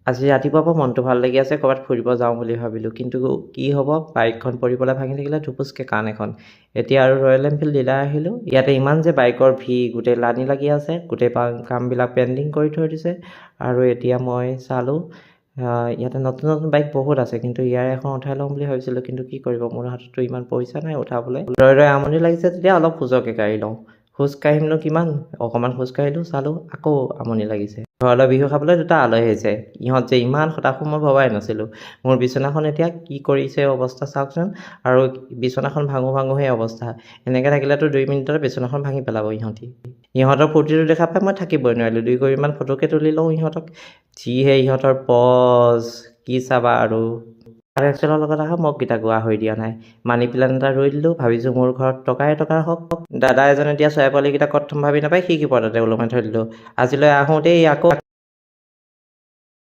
আজি ৰাতিপুৱাৰ পৰা মনটো ভাল লাগি আছে, ক'ৰবাত ফুৰিব যাওঁ বুলি ভাবিলোঁ। কিন্তু কি হ'ব, বাইকখন পৰি পেলাই ভাঙি থাকিলে ধুপুচকৈ কাণ এখন। এতিয়া আৰু ৰয়েল এনফিল্ড ডিলাৰ আহিলোঁ। ইয়াতে ইমান যে বাইকৰ ভিৰ, গোটেই লানি লাগি আছে, গোটেই কামবিলাক পেণ্ডিং কৰি থৈ দিছে। আৰু এতিয়া মই চালোঁ, ইয়াতে নতুন নতুন বাইক বহুত আছে, কিন্তু ইয়াৰে এখন উঠাই ল'ম বুলি ভাবিছিলোঁ। কিন্তু কি কৰিব, মোৰ হাততো ইমান পইচা নাই উঠাবলৈ। ৰৈ ৰৈ আমনি লাগিছে, তেতিয়া অলপ খোজকে কাঢ়ি লওঁ। খোজ কাঢ়িমনো কিমান? অকণমান খোজ কাঢ়িলোঁ, চালোঁ, আকৌ আমনি লাগিছে। ঘৰলৈ বিহু খাবলৈ দুটা আলহী আহিছে। ইহঁত যে ইমান হতাশ, মই ভবাই নাছিলোঁ। মোৰ বিচনাখন এতিয়া কি কৰিছে অৱস্থা চাওকচোন। আৰু বিচনাখন ভাঙো ভাঙোহে অৱস্থা। এনেকৈ থাকিলেতো 2 মিনিটতে বিচনাখন ভাঙি পেলাব ইহঁতি। ইহঁতৰ ফূৰ্তিটো দেখা পাই মই থাকিবই নোৱাৰিলোঁ। দুই কপিমান ফটোকে তুলি লওঁ ইহঁতক। যিহে ইহঁতৰ পজ, কি চাবা আৰু! এক্সেলৰ লগত অহা মগকেইটা গোৱা হৈ দিয়া নাই। মানি প্লেণ্ট এটা ৰুই দিলোঁ, ভাবিছোঁ মোৰ ঘৰত টকাই টকাৰ হওক। দাদা এজনে দিয়া চৰাই পোৱালিকেইটা ক'ত থ'ম ভাবি নাপাই খিৰিকী পৰ্দাতে ওলমাই থৈ দিলোঁ। আজিলৈ আহোঁ দেই আকৌ।